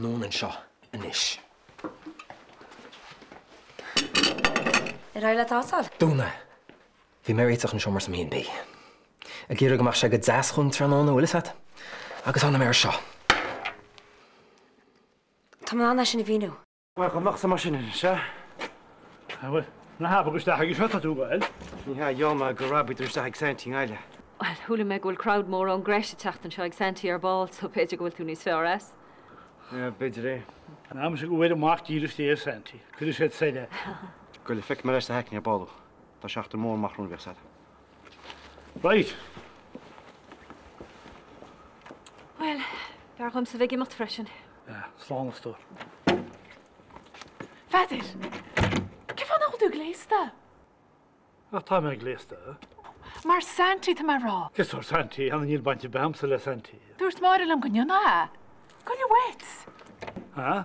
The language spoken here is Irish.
Anonn anseo anois. Ar éirigh leat é a fháil? Dún é. Bhí mé ag réiteach an seomra sa B&B. Ag iarraidh go mbeadh sé go deas chun tráthnóna, bhfuil fhios a't? Agus tháinig mé ar seo. Tá mé in ann é sin a mhíniú. Bhuel, go mbeadh sa mar sin anois, sea. Bhuel, ná habair gur isteach aige seo atá tú ag goil. Ní hea, gheall mé go raibh isteach ag Saintí i nGaillimh. Bhuel, chuala mé go bhfuil crowd mór ón gcreis ag teacht anseo ag Saintí ar ball, so b'fhéidir go bhfuil tú níos fearr as. Yeah, b'fhéidir é. An am sin go bhfuil amach díreach istigh ar Saintí. Cuirfidh siad soir é. Goil, feicfidh mé ar ais sa hackney ar ball thú. Tá seachtain mór amach romhainn, bheadh sad. Right. Bhuel, b'fhearr dhomsa bheith ag imeacht freisin. Yeah, slán a stór. Pheadair, cén fáth nach bhfuil tú gléasta? Ach tá mé gléasta. Mar Saintí tá mé a rá. Cén sórt Saintí, cheana níl baint ar bith agamsa le Saintí. Dúirt Máire liom go ndéanfá é. Goile uait. Ha?